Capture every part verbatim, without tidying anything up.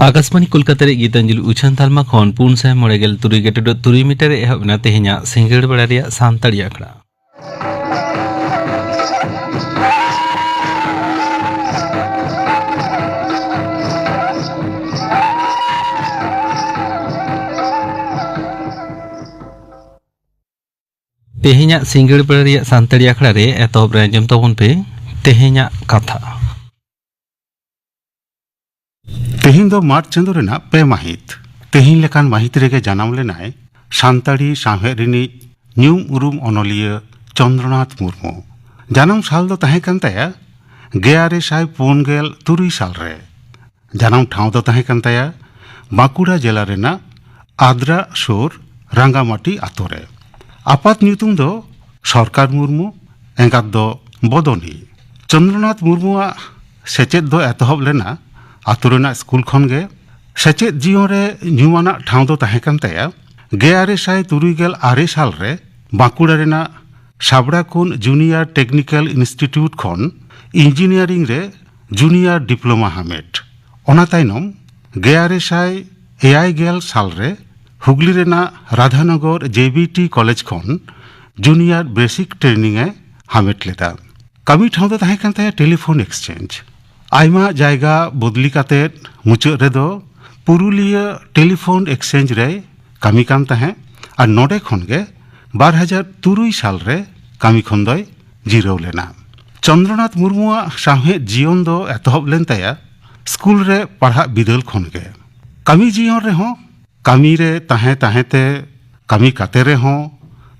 ᱟᱠᱟᱥᱵᱟᱬᱤ ᱠᱳᱞᱠᱟᱛᱟ ᱨᱮ ᱜᱤᱛᱟᱧᱡᱚᱞᱤ ᱩᱪᱷᱟᱹᱱ ᱛᱟᱞᱢᱟ ᱠᱷᱚᱱ ᱯᱩᱱ ᱥᱟᱭ ᱢᱚᱬᱮ ᱜᱮᱞ ᱛᱩᱨᱩᱭ ᱜᱮᱴᱮᱰᱚᱜ ᱛᱩᱨᱩᱭ ᱢᱤᱴᱟᱨ ᱨᱮ ᱮᱦᱚᱵ ᱮᱱᱟ ᱛᱮᱦᱮᱧᱟᱜ ᱥᱤᱸᱜᱟᱹᱲ ᱵᱮᱲᱟ ᱨᱮᱭᱟᱜ ᱥᱟᱱᱛᱟᱲᱤ ᱟᱠᱷᱲᱟ᱾ ᱛᱮᱦᱮᱧᱟᱜ ᱥᱤᱸᱜᱟᱹᱲ ᱵᱮᱲᱟ ᱨᱮᱭᱟᱜ ᱥᱟᱱᱛᱟᱲᱤ ᱟᱠᱷᱲᱟ ᱨᱮ ᱮᱛᱚᱦᱚᱵ ᱨᱮ ᱟᱸᱡᱚᱢ ᱛᱟᱵᱚᱱ ᱯᱮ ᱛᱮᱦᱮᱧᱟᱜ ᱠᱟᱛᱷᱟ᱾ ᱛᱮᱦᱮᱧ ᱫᱚ ᱢᱟᱨᱪ ᱪᱟᱸᱫᱳ ᱨᱮᱱᱟᱜ ᱯᱮ ᱢᱟᱹᱦᱤᱛ᱾ ᱛᱮᱦᱮᱧ ᱞᱮᱠᱟᱱ ᱢᱟᱹᱦᱤᱛ ᱨᱮᱜᱮ ᱡᱟᱱᱟᱢ ᱞᱮᱱᱟᱭ ᱥᱟᱱᱛᱟᱲᱤ ᱥᱟᱶᱦᱮᱫ ᱨᱤᱱᱤᱡ ᱧᱩᱢ ᱩᱨᱩᱢ ᱚᱱᱚᱞᱤᱭᱟᱹ ᱪᱚᱱᱫᱨᱚᱱᱟᱛᱷ ᱢᱩᱨᱢᱩ᱾ ᱡᱟᱱᱟᱢ ᱥᱟᱞ ᱫᱚ ᱛᱟᱦᱮᱸ ᱠᱟᱱ ᱛᱟᱭᱟ ᱜᱮᱞ ᱟᱨᱮ ᱥᱟᱭ ᱯᱩᱱ ᱜᱮᱞ ᱛᱩᱨᱩᱭ ᱥᱟᱞ ᱨᱮ᱾ ᱡᱟᱱᱟᱢ ᱴᱷᱟᱶ ᱫᱚ ᱛᱟᱦᱮᱸ ᱠᱟᱱ ᱛᱟᱭᱟ ᱵᱟᱸᱠᱩᱲᱟ ᱡᱮᱞᱟ ᱨᱮᱱᱟᱜ ᱟᱫᱽᱨᱟ ᱥᱩᱨ ᱨᱟᱸᱜᱟᱢᱟᱴᱤ ᱟᱛᱳ ᱨᱮ᱾ ᱟᱯᱟᱛ ᱧᱩᱛᱩᱢ ᱫᱚ ᱥᱚᱨᱠᱟᱨ ᱢᱩᱨᱢᱩ, ᱮᱸᱜᱟᱛ ᱫᱚ ᱵᱚᱫᱚᱱᱤ᱾ ᱪᱚᱱᱫᱨᱚᱱᱟᱛᱷ ᱢᱩᱨᱢᱩᱣᱟᱜ ᱥᱮᱪᱮᱫ ᱫᱚ ᱮᱛᱚᱦᱚᱵ ᱞᱮᱱᱟ ᱟᱛᱳ ᱨᱮᱱᱟᱜ ᱥᱠᱩᱞ ᱠᱷᱚᱱ ᱜᱮ᱾ ᱥᱮᱪᱮᱫ ᱡᱤᱭᱚᱱ ᱨᱮ ᱧᱩᱢᱟᱱᱟᱜ ᱴᱷᱟᱶ ᱫᱚ ᱛᱟᱦᱮᱸ ᱠᱟᱱ ᱛᱟᱭᱟ ᱜᱮᱞ ᱟᱨᱮ ᱥᱟᱭ ᱛᱩᱨᱩᱭ ᱜᱮᱞ ᱟᱨᱮ ᱥᱟᱞ ᱨᱮ ᱵᱟᱸᱠᱩᱲᱟ ᱨᱮᱱᱟᱜ ᱥᱟᱵᱲᱟᱠᱩᱱ ᱡᱩᱱᱤᱭᱟᱨ ᱴᱮᱠᱱᱤᱠᱮᱞ ᱤᱱᱥᱴᱤᱴᱤᱭᱩᱴ ᱠᱷᱚᱱ ᱤᱧᱡᱤᱱᱤᱭᱟᱨᱤᱝ ᱨᱮ ᱡᱩᱱᱤᱭᱟᱨ ᱰᱤᱯᱞᱳᱢᱟ ᱦᱟᱢᱮᱴ᱾ ᱚᱱᱟ ᱛᱟᱭᱱᱚᱢ ᱜᱮᱞ ᱟᱨᱮ ᱥᱟᱭ ᱮᱭᱟᱭ ᱜᱮᱞ ᱥᱟᱞ ᱨᱮ ᱦᱩᱜᱽᱞᱤ ᱨᱮᱱᱟᱜ ᱨᱟᱫᱷᱟᱱᱚᱜᱚᱨ ᱡᱮ ᱵᱤ ᱴᱤ ᱠᱚᱞᱮᱡᱽ ᱠᱷᱚᱱ ᱡᱩᱱᱤᱭᱟᱨ ᱵᱮᱥᱤᱠ ᱴᱨᱮᱱᱤᱝ ᱮ ᱦᱟᱢᱮᱴ ᱞᱮᱫᱟ᱾ ᱠᱟᱹᱢᱤ ᱴᱷᱟᱶ ᱫᱚ ᱛᱟᱦᱮᱸ ᱠᱟᱱ ᱛᱟᱭᱟ ᱴᱮᱞᱤᱯᱷᱳᱱ ᱮᱠᱥᱪᱮᱧᱡᱽ᱾ ᱟᱭᱢᱟ ᱡᱟᱭᱜᱟ ᱵᱚᱫᱞᱤ ᱠᱟᱛᱮ ᱢᱩᱪᱟᱹᱫ ᱨᱮᱫᱚ ᱯᱩᱨᱩᱞᱤᱭᱟᱹ ᱴᱮᱞᱤᱯᱷᱳᱱ ᱮᱠᱥᱪᱮᱧᱡᱽ ᱨᱮᱭ ᱠᱟᱹᱢᱤ ᱠᱟᱱ ᱛᱟᱦᱮᱸᱫ ᱟᱨ ᱱᱚᱰᱮ ᱠᱷᱚᱱ ᱜᱮ ᱵᱟᱨ ᱦᱟᱡᱟᱨ ᱛᱩᱨᱩᱭ ᱥᱟᱞ ᱨᱮ ᱠᱟᱹᱢᱤ ᱠᱷᱚᱱ ᱫᱚᱭ ᱡᱤᱨᱟᱹᱣ ᱞᱮᱱᱟ᱾ ᱪᱚᱱᱫᱨᱚᱱᱟᱛᱷ ᱢᱩᱨᱢᱩᱣᱟᱜ ᱥᱟᱶᱦᱮᱫ ᱡᱤᱭᱚᱱ ᱫᱚ ᱮᱛᱚᱦᱚᱵ ᱞᱮᱱ ᱛᱟᱭᱟ ᱥᱠᱩᱞ ᱨᱮ ᱯᱟᱲᱦᱟᱜ ᱵᱤᱫᱟᱹᱞ ᱠᱷᱚᱱ ᱜᱮ᱾ ᱠᱟᱹᱢᱤ ᱡᱤᱭᱚᱱ ᱨᱮᱦᱚᱸ, ᱠᱟᱹᱢᱤ ᱨᱮ ᱛᱟᱦᱮᱸ ᱛᱟᱦᱮᱸ ᱛᱮ, ᱠᱟᱹᱢᱤ ᱠᱟᱛᱮ ᱨᱮᱦᱚᱸ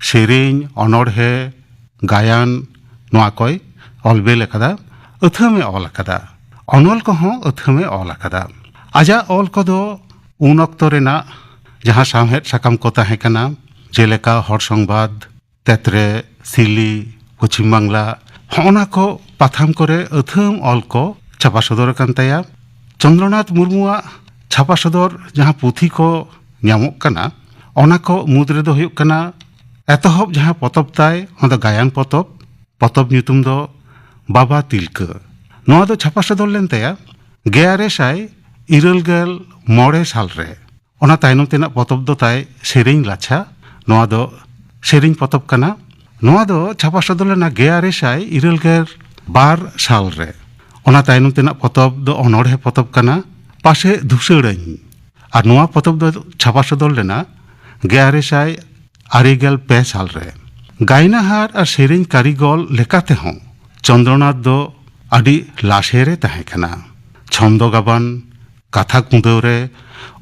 ᱥᱮᱨᱮᱧ, ᱚᱱᱚᱬᱦᱮ, ᱜᱟᱭᱟᱱ, ᱱᱚᱣᱟ ᱠᱚᱭ ᱚᱞ ᱵᱮᱞ ᱟᱠᱟᱫᱟ, ᱟᱹᱛᱷᱟᱹᱢ ᱮ ᱚᱞ ᱟᱠᱟᱫᱟ᱾ ᱚᱱᱚᱞ ᱠᱚᱦᱚᱸ ᱟᱹᱛᱷᱟᱹᱢ ᱮ ᱚᱞ ᱟᱠᱟᱫᱟ᱾ ᱟᱡᱟᱜ ᱚᱞ ᱠᱚᱫᱚ ᱩᱱ ᱚᱠᱛᱚ ᱨᱮᱱᱟᱜ ᱡᱟᱦᱟᱸ ᱥᱟᱶᱦᱮᱫ ᱥᱟᱠᱟᱢ ᱠᱚ ᱛᱟᱦᱮᱸ ᱠᱟᱱᱟ, ᱡᱮᱞᱮᱠᱟ ᱦᱚᱲ ᱥᱚᱝᱵᱟᱫ, ᱛᱮᱛᱨᱮ, ᱥᱤᱞᱤ, ᱯᱚᱪᱷᱤᱢ ᱵᱟᱝᱞᱟ, ᱦᱚᱸᱜᱼᱚ ᱱᱟ ᱠᱚ ᱯᱟᱛᱷᱟᱢ ᱠᱚᱨᱮ ᱟᱹᱛᱷᱟᱹᱢ ᱚᱞ ᱠᱚ ᱪᱷᱟᱯᱟ ᱥᱚᱫᱚᱨ ᱟᱠᱟᱱ ᱛᱟᱭᱟ᱾ ᱪᱚᱱᱫᱨᱚᱱᱟᱛᱷ ᱢᱩᱨᱢᱩᱣᱟᱜ ᱪᱷᱟᱯᱟ ᱥᱚᱫᱚᱨ ᱡᱟᱦᱟᱸ ᱯᱩᱛᱷᱤ ᱠᱚ ᱧᱟᱢᱚᱜ ᱠᱟᱱᱟ, ᱚᱱᱟ ᱠᱚ ᱢᱩᱫᱽ ᱨᱮᱫᱚ ᱦᱩᱭᱩᱜ ᱠᱟᱱᱟ, ᱮᱛᱚᱦᱚᱵ ᱡᱟᱦᱟᱸ ᱯᱚᱛᱚᱵ ᱛᱟᱭ, ᱚᱱᱟ ᱫᱚ ᱜᱟᱭᱟᱱ ᱯᱚᱛᱚᱵ᱾ ᱯᱚᱛᱚᱵ ᱧᱩᱛᱩᱢ ᱫᱚ ᱵᱟᱵᱟ ᱛᱤᱞᱠᱟᱹ᱾ ᱱᱚᱣᱟ ᱫᱚ ᱪᱷᱟᱯᱟ ᱥᱚᱫᱚᱨ ᱞᱮᱱ ᱛᱟᱭᱟ ᱜᱮᱞ ᱟᱨᱮ ᱥᱟᱭ ᱤᱨᱟᱹᱞ ᱜᱮᱞ ᱢᱚᱬᱮ ᱥᱟᱞ ᱨᱮ᱾ ᱚᱱᱟ ᱛᱟᱭᱱᱚᱢ ᱛᱮᱱᱟᱜ ᱯᱚᱛᱚᱵ ᱫᱚ ᱛᱟᱭ ᱥᱮᱨᱮᱧ ᱞᱟᱪᱷᱟ᱾ ᱱᱚᱣᱟ ᱫᱚ ᱥᱮᱨᱮᱧ ᱯᱚᱛᱚᱵ ᱠᱟᱱᱟ᱾ ᱱᱚᱣᱟ ᱫᱚ ᱪᱷᱟᱯᱟ ᱥᱚᱫᱚᱨ ᱞᱮᱱᱟ ᱜᱮᱞ ᱟᱨᱮ ᱥᱟᱭ ᱤᱨᱟᱹᱞ ᱜᱮᱞ ᱵᱟᱨ ᱥᱟᱞ ᱨᱮ᱾ ᱚᱱᱟ ᱛᱟᱭᱱᱚᱢ ᱛᱮᱱᱟᱜ ᱯᱚᱛᱚᱵ ᱫᱚ ᱚᱱᱚᱬᱦᱮ ᱯᱚᱛᱚᱵ ᱠᱟᱱᱟ, ᱯᱟᱥᱮ ᱫᱷᱩᱥᱟᱹᱲᱟᱹᱧ᱾ ᱟᱨ ᱱᱚᱣᱟ ᱯᱚᱛᱚᱵ ᱫᱚ ᱪᱷᱟᱯᱟ ᱥᱚᱫᱚᱨ ᱞᱮᱱᱟ ᱜᱮᱞ ᱟᱨᱮ ᱥᱟᱭ ᱟᱨᱮ ᱜᱮᱞ ᱯᱮ ᱥᱟᱞ ᱨᱮ᱾ ᱜᱟᱭᱱᱟᱦᱟᱨ ᱟᱨ ᱥᱮᱨᱮᱧ ᱠᱟᱹᱨᱤᱜᱚᱞ ᱞᱮᱠᱟ ᱛᱮᱦᱚᱸ ᱪᱚᱱᱫᱨᱚᱱᱟᱛᱷ ᱫᱚ ᱟᱹᱰᱤ ᱞᱟᱥᱮᱨ ᱮ ᱛᱟᱦᱮᱸ ᱠᱟᱱᱟ᱾ ᱪᱷᱚᱱᱫᱚ ᱜᱟᱵᱟᱱ, ᱠᱟᱛᱷᱟ ᱠᱩᱸᱫᱟᱹᱣ ᱨᱮ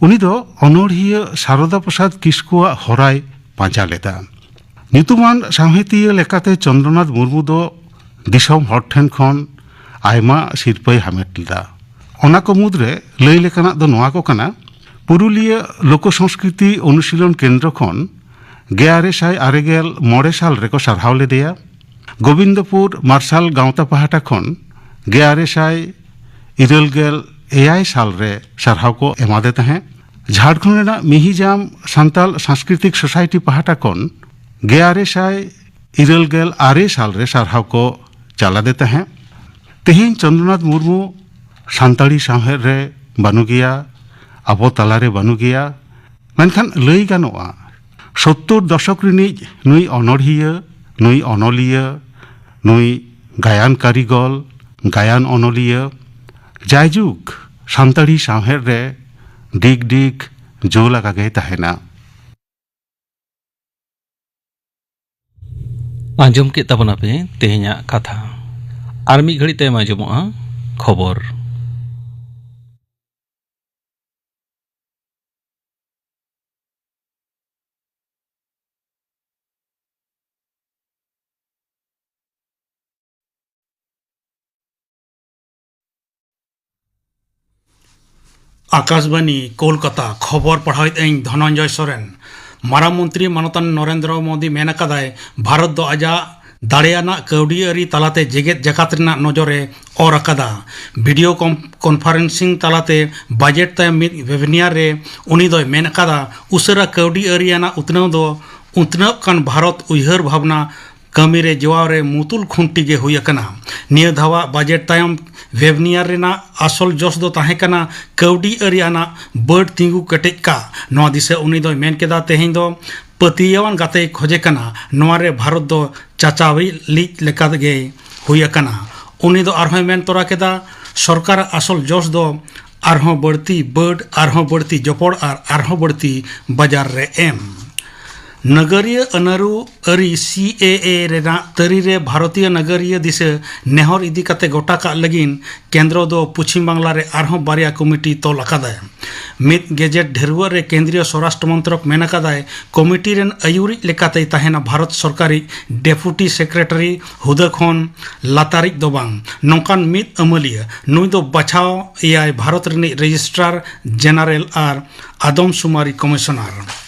ᱩᱱᱤ ᱫᱚ ᱚᱱᱚᱬᱦᱤᱭᱟᱹ ᱥᱟᱨᱚᱫᱟ ᱯᱨᱚᱥᱟᱫᱽ ᱠᱤᱥᱠᱩᱣᱟᱜ ᱦᱚᱨᱟᱭ ᱯᱟᱸᱡᱟ ᱞᱮᱫᱟ᱾ ᱧᱩᱛᱩᱢᱟᱱ ᱥᱟᱶᱦᱮᱫᱤᱭᱟᱹ ᱞᱮᱠᱟᱛᱮ ᱪᱚᱱᱫᱨᱚᱱᱟᱛᱷ ᱢᱩᱨᱢᱩ ᱫᱚ ᱫᱤᱥᱚᱢ ᱦᱚᱲ ᱴᱷᱮᱱ ᱠᱷᱚᱱ ᱟᱭᱢᱟ ᱥᱤᱨᱯᱟᱹᱭ ᱦᱟᱢᱮᱴ ᱞᱮᱫᱟ᱾ ᱚᱱᱟ ᱠᱚ ᱢᱩᱫᱽᱨᱮ ᱞᱟᱹᱭ ᱞᱮᱠᱟᱱᱟᱜ ᱫᱚ ᱱᱚᱣᱟ ᱠᱚ ᱠᱟᱱᱟ: ᱯᱩᱨᱩᱞᱤᱭᱟᱹ ᱞᱳᱠᱚ ᱥᱚᱝᱥᱠᱨᱤᱛᱤ ᱚᱱᱩᱥᱤᱞᱚᱱ ᱠᱮᱱᱫᱨᱚ ᱠᱷᱚᱱ ᱜᱮᱞ ᱟᱨᱮ ᱥᱟᱭ ᱟᱨᱮ ᱜᱮᱞ ᱢᱚᱬᱮ ᱥᱟᱞ ᱨᱮᱠᱚ ᱥᱟᱨᱦᱟᱣ ᱞᱮᱫᱮᱭᱟ᱾ ᱜᱳᱵᱤᱱᱫᱚᱯᱩᱨ ᱢᱟᱨᱥᱟᱞ ᱜᱟᱶᱛᱟ ᱯᱟᱦᱴᱟ ᱠᱷᱚᱱ ᱜᱮᱞ ᱟᱨᱮ ᱥᱟᱭ ᱤᱨᱟᱹᱞ ᱜᱮᱞ ᱮᱭᱟᱭ ᱥᱟᱞ ᱨᱮ ᱥᱟᱨᱦᱟᱣ ᱠᱚ ᱮᱢᱟᱫᱮ ᱛᱟᱦᱮᱸᱫ᱾ ᱡᱷᱟᱲᱠᱷᱚᱸᱰ ᱨᱮᱱᱟᱜ ᱢᱤᱦᱤᱡᱟᱢ ᱥᱟᱱᱛᱟᱞ ᱥᱟᱝᱥᱠᱨᱤᱛᱤᱠ ᱥᱳᱥᱟᱭᱴᱤ ᱯᱟᱦᱴᱟ ᱠᱷᱚᱱ ᱜᱮᱞ ᱟᱨᱮ ᱥᱟᱭ ᱤᱨᱟᱹᱞ ᱜᱮᱞ ᱟᱨᱮ ᱥᱟᱞ ᱨᱮ ᱥᱟᱨᱦᱟᱣ ᱠᱚ ᱪᱟᱞᱟᱫᱮ ᱛᱟᱦᱮᱸᱫ᱾ ᱛᱮᱦᱮᱧ ᱪᱚᱱᱫᱨᱚᱱᱟᱛᱷ ᱢᱩᱨᱢᱩ ᱥᱟᱱᱛᱟᱲᱤ ᱥᱟᱶᱦᱮᱫ ᱨᱮ ᱵᱟᱹᱱᱩᱜᱮᱭᱟ, ᱟᱵᱚ ᱛᱟᱞᱟᱨᱮ ᱵᱟᱹᱱᱩᱜᱮᱭᱟ᱾ ᱢᱮᱱᱠᱷᱟᱱ ᱞᱟᱹᱭ ᱜᱟᱱᱚᱜᱼᱟ, ᱥᱳᱛᱛᱳᱨ ᱫᱚᱥᱚᱠ ᱨᱤᱱᱤᱡ ᱱᱩᱭ ᱚᱱᱚᱬᱦᱤᱭᱟᱹ, ᱱᱩᱭ ᱚᱱᱚᱞᱤᱭᱟᱹ, ᱱᱩᱭ ᱜᱟᱭᱟᱱ ᱠᱟᱹᱨᱤᱜᱚᱞ, ᱜᱟᱭᱟᱱ ᱚᱱᱚᱞᱤᱭᱟᱹ, ᱡᱟᱭᱡᱩᱜᱽ ᱥᱟᱱᱛᱟᱲᱤ ᱥᱟᱶᱦᱮᱫ ᱨᱮ ᱰᱤᱜᱽ ᱰᱤᱜᱽ ᱡᱳᱞ ᱟᱠᱟ ᱜᱮᱭ ᱛᱟᱦᱮᱱᱟ᱾ ᱟᱸᱡᱚᱢ ᱠᱮᱫ ᱛᱟᱵᱚᱱᱟᱯᱮ ᱛᱮᱦᱮᱧᱟᱜ ᱠᱟᱛᱷᱟ᱾ ᱟᱨ ᱢᱤᱫ ᱜᱷᱟᱹᱲᱤᱡ ᱛᱟᱭᱚᱢ ᱟᱸᱡᱚᱢᱚᱜᱼᱟ ᱠᱷᱚᱵᱚᱨ᱾ ᱟᱠᱟᱥᱵᱟᱱᱤ, ᱠᱳᱞᱠᱟᱛᱟ᱾ ᱠᱷᱚᱵᱚᱨ ᱯᱟᱲᱦᱟᱣᱮᱫ ᱟᱹᱧ ᱫᱷᱚᱱᱚᱱᱡᱚᱭ ᱥᱚᱨᱮᱱ᱾ ᱢᱟᱨᱟᱝ ᱢᱚᱱᱛᱨᱤ ᱢᱟᱱᱚᱛᱟᱱ ᱱᱚᱨᱮᱱᱫᱨᱚ ᱢᱳᱫᱤ ᱢᱮᱱ ᱟᱠᱟᱫᱟᱭ, ᱵᱷᱟᱨᱚᱛ ᱫᱚ ᱟᱡᱟᱜ ᱫᱟᱲᱮᱭᱟᱱᱟᱜ ᱠᱟᱹᱣᱰᱤ ᱟᱹᱨᱤ ᱛᱟᱞᱟᱛᱮ ᱡᱮᱜᱮᱛ ᱡᱟᱠᱟᱛ ᱨᱮᱱᱟᱜ ᱱᱚᱡᱚᱨ ᱮ ᱚᱨ ᱟᱠᱟᱫᱟ᱾ ᱵᱷᱤᱰᱤᱭᱳ ᱠᱚᱱ-, ᱠᱚᱱᱯᱷᱟᱨᱮᱱᱥᱤᱝ ᱛᱟᱞᱟᱛᱮ ᱵᱟᱡᱮᱴ ᱛᱟᱭᱚᱢ ᱢᱤᱫ ᱣᱮᱵᱤᱱᱟᱨ ᱨᱮ ᱩᱱᱤ ᱫᱚᱭ ᱢᱮᱱ ᱟᱠᱟᱫᱟ, ᱩᱥᱟᱹᱨᱟ ᱠᱟᱹᱣᱰᱤ ᱟᱹᱨᱤ ᱟᱱᱟᱜ ᱩᱛᱱᱟᱹᱣ ᱫᱚ ᱩᱛᱱᱟᱹᱜ ᱠᱟᱱ ᱵᱷᱟᱨᱚᱛ ᱩᱭᱦᱟᱹᱨ ᱵᱷᱟᱵᱽᱱᱟ ᱠᱟᱹᱢᱤ ᱨᱮ ᱡᱚᱣᱟᱣ ᱨᱮ ᱢᱩᱛᱩᱞ ᱠᱷᱩᱱᱴᱤ ᱜᱮ ᱦᱩᱭ ᱟᱠᱟᱱᱟ᱾ ᱱᱤᱭᱟᱹ ᱫᱷᱟᱣᱟᱜ ᱵᱟᱡᱮᱴ ᱛᱟᱭᱚᱢ ᱣᱮᱵᱤᱱᱟᱨ ᱨᱮᱱᱟᱜ ᱟᱥᱚᱞ ᱡᱚᱥ ᱫᱚ ᱛᱟᱦᱮᱸ ᱠᱟᱱᱟ ᱠᱟᱹᱣᱰᱤ ᱟᱹᱨᱤ ᱟᱱᱟᱜ ᱵᱟᱹᱰ ᱛᱤᱸᱜᱩ ᱠᱮᱴᱮᱡ ᱠᱟᱜ᱾ ᱱᱚᱣᱟ ᱫᱤᱥᱟᱹ ᱩᱱᱤ ᱫᱚᱭ ᱢᱮᱱ ᱠᱮᱫᱟ, ᱛᱮᱦᱮᱧ ᱫᱚ ᱯᱟᱹᱛᱭᱟᱹᱣᱟᱱ ᱜᱟᱛᱮᱭ ᱠᱷᱚᱡᱮ ᱠᱟᱱᱟ᱾ ᱱᱚᱣᱟ ᱨᱮ ᱵᱷᱟᱨᱚᱛ ᱫᱚ ᱪᱟᱪᱟᱣᱤᱡ ᱞᱮᱠᱟ ᱜᱮ ᱦᱩᱭ ᱟᱠᱟᱱᱟ᱾ ᱩᱱᱤ ᱫᱚ ᱟᱨᱦᱚᱸᱭ ᱢᱮᱱ ᱛᱚᱨᱟ ᱠᱮᱫᱟ, ᱥᱚᱨᱠᱟᱨᱟᱜ ᱟᱥᱚᱞ ᱡᱚᱥ ᱫᱚ ᱟᱨᱦᱚᱸ ᱵᱟᱹᱲᱛᱤ ᱵᱟᱹᱰ, ᱟᱨᱦᱚᱸ ᱵᱟᱹᱲᱛᱤ ᱡᱚᱯᱚᱲ ᱟᱨ ᱟᱨᱦᱚᱸ ᱵᱟᱹᱲᱛᱤ ᱵᱟᱡᱟᱨ ᱨᱮ ᱮᱢ᱾ ᱱᱟᱜᱟᱨᱤᱭᱟᱹ ᱟᱹᱱᱟᱹᱨᱩ ᱟᱹᱨᱤ, ᱥᱤ ᱮ ᱮ, ᱨᱮᱱᱟᱜ ᱛᱟᱹᱨᱤ ᱨᱮ ᱵᱷᱟᱨᱚᱛᱤᱭᱚ ᱱᱟᱜᱟᱨᱤᱭᱟᱹ ᱫᱤᱥᱟᱹ ᱱᱮᱦᱚᱨ ᱤᱫᱤ ᱠᱟᱛᱮ ᱜᱚᱴᱟ ᱠᱟᱜ ᱞᱟᱹᱜᱤᱫ ᱠᱮᱱᱫᱨᱚ ᱫᱚ ᱯᱚᱪᱷᱤᱢ ᱵᱟᱝᱞᱟ ᱨᱮ ᱟᱨᱦᱚᱸ ᱵᱟᱨᱭᱟ ᱠᱚᱢᱤᱴᱤ ᱛᱚᱞ ᱟᱠᱟᱫᱟᱭ᱾ ᱢᱤᱫ ᱜᱮᱡᱮᱴ ᱰᱷᱟᱹᱨᱣᱟᱹᱜ ᱨᱮ ᱠᱮᱱᱫᱨᱤᱭᱚ ᱥᱚᱨᱟᱥᱴᱨᱚ ᱢᱚᱱᱛᱨᱚᱠ ᱢᱮᱱ ᱟᱠᱟᱫᱟᱭ, ᱠᱚᱢᱤᱴᱤ ᱨᱮᱱ ᱟᱹᱭᱩᱨᱤᱡ ᱞᱮᱠᱟᱛᱮᱭ ᱛᱟᱦᱮᱱᱟ ᱵᱷᱟᱨᱚᱛ ᱥᱚᱨᱠᱟᱨᱤᱡ ᱰᱮᱯᱩᱴᱤ ᱥᱮᱠᱨᱮᱴᱟᱨᱤ ᱦᱩᱫᱟᱹ ᱠᱷᱚᱱ ᱞᱟᱛᱟᱨᱤᱡ ᱫᱚ ᱵᱟᱝ᱾ ᱱᱚᱝᱠᱟᱱ ᱢᱤᱫ ᱟᱹᱢᱟᱹᱞᱤᱭᱟᱹ, ᱱᱩᱭ ᱫᱚ ᱵᱟᱪᱷᱟᱣ ᱮᱭᱟᱭ ᱵᱷᱟᱨᱚᱛ ᱨᱤᱱᱤᱡ ᱨᱮᱡᱤᱥᱴᱨᱟᱨ ᱡᱮᱱᱟᱨᱮᱞ ᱟᱨ ᱟᱫᱚᱢᱥᱩᱢᱟᱨᱤ ᱠᱚᱢᱤᱥᱚᱱᱟᱨ᱾